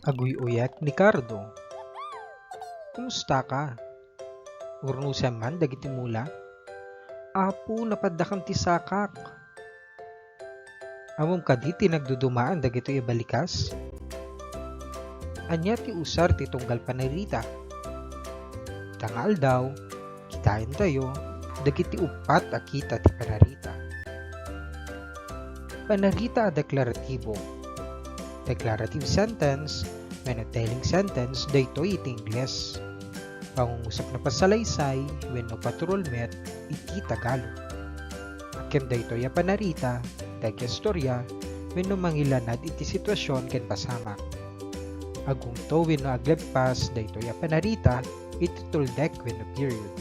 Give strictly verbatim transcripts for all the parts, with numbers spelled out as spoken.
Aguy-uyek ni Cardo. Kumusta ka? Urnusen man dagiti mula. Apo, napaddakan ti sakak. Ammom kadi ti nagdudumaan dagitoy a balikas? Ania ti usar ti tunggal panarita? Ita nga aldaw, kitaentayo dagiti uppat a kita ti panarita. Panarita a deklaratibo. Declarative sentence wenno telling sentence daytoy iti Ingles. Pangungusap na pasalaysay wenno paturol met iti Tagalog. Akem daytoy a panarita, dagiti istoria, wenno mangilanad iti situasion ken pasamak. Agungto wenno agleppas daytoy a panarita iti tuldek wenno period.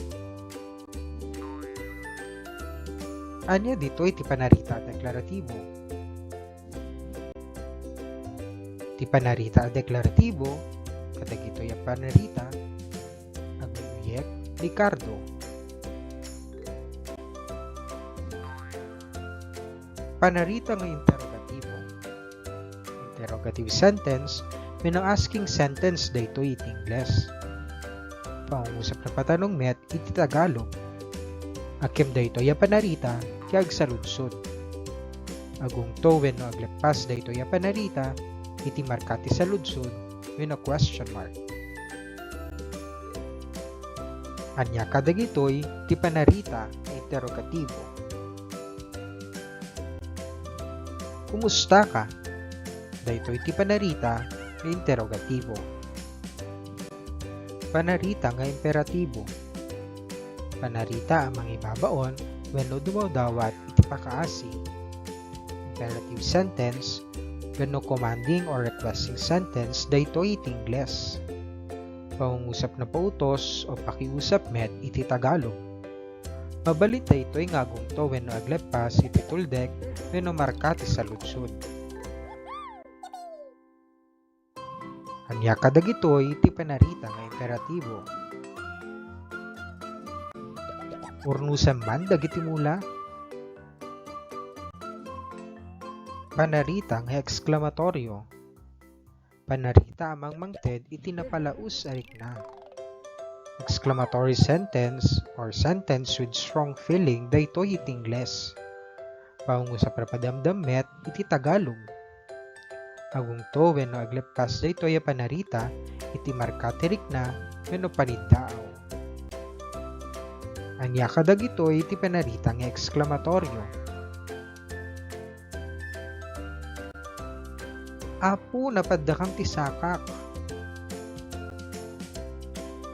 Ania ditoy ti panarita a deklaratibo? Ti panarita a deklaratibo, kadagitoy a panarita, aguy-uyek ni Cardo. Panarita nga interrogatibo. Interrogative sentence wenno asking sentence daytoy iti Ingles. Pangungusap na patanong met iti Tagalog. Akem daytoy a panarita ti agsaludsod. Agungto wenno agleppas daytoy a panarita iti marka ti saludsod wenno question mark. Ania kadagitoy ti panarita nga interrogatibo? Kumusta ka? Daytoy ti panarita nga interrogatibo. Panarita nga imperatibo. Panarita a mangibabaon wenno dumawdawat iti pakaasi. Imperative sentence wenno commanding or requesting sentence daytoy iti Ingles. Pangungusap na pautos o pakiusap met iti Tagalog. Mabalin daytoy nga agungto wenno agleppas iti tuldek wenno marka ti saludsod. Ania kadagitoy ti panarita nga imperatibo? Urnusen man dagiti mula. Panarita nga eksklamatorio. Panarita a mangmangted iti napalaus a rikna. Exclamatory sentence or sentence with strong feeling daytoy iti Ingles. Pangungusap a padamdam met iti Tagalog. Agungto wenno agleppas daytoy a panarita iti marka ti rikna wenno paniddaaw. Ania kadagitoy ti panarita nga eksklamatorio? Apo, napaddakam ti sakak.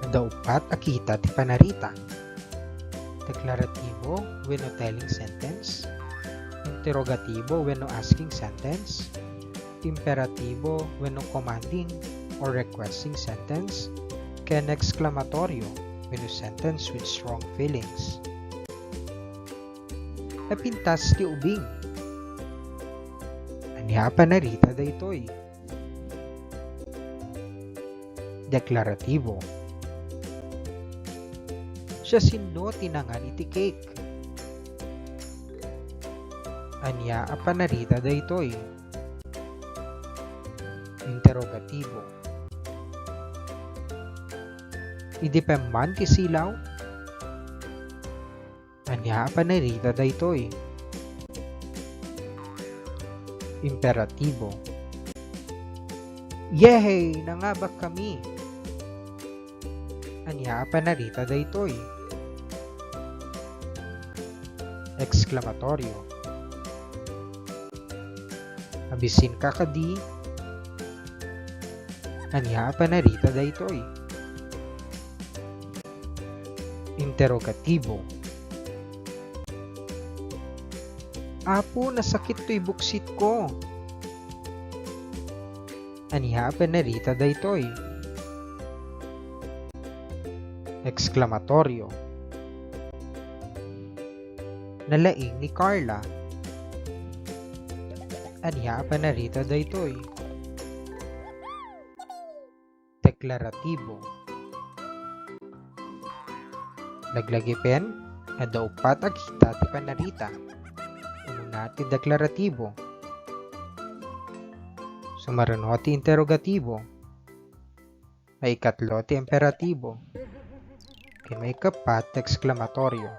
Adda uppat a kita ti panarita. Deklaratibo wenno telling sentence, interrogatibo wenno asking sentence, imperatibo wenno commanding or requesting sentence, ken eksklamatorio wenno sentence with strong feelings. Napintas ti ubing. Ania a panarita daytoy? Deklaratibo. Siasino ti nangan iti cake? Ania a panarita daytoy? Interrogatibo. Idi pemman ti silaw? Ania a panarita daytoy? Imperatibo. Yehey! Nangabakkami! Ania a panarita daytoy? Eksklamatorio. Abisinka kadi? Ania a panarita daytoy? Interrogatibo. Apo, nasakit toy buksitko. Ania a panarita daytoy? Eksklamatorio. Nalaing ni Carla. Ania a panarita daytoy? Deklaratibo. Laglagipen, adda uppat a kita ti panarita. Umuna ti deklaratibo. Numero uno ti interogatibo. Maikatlo ti imperatibo. Ken maikappat ti eksklamatorio.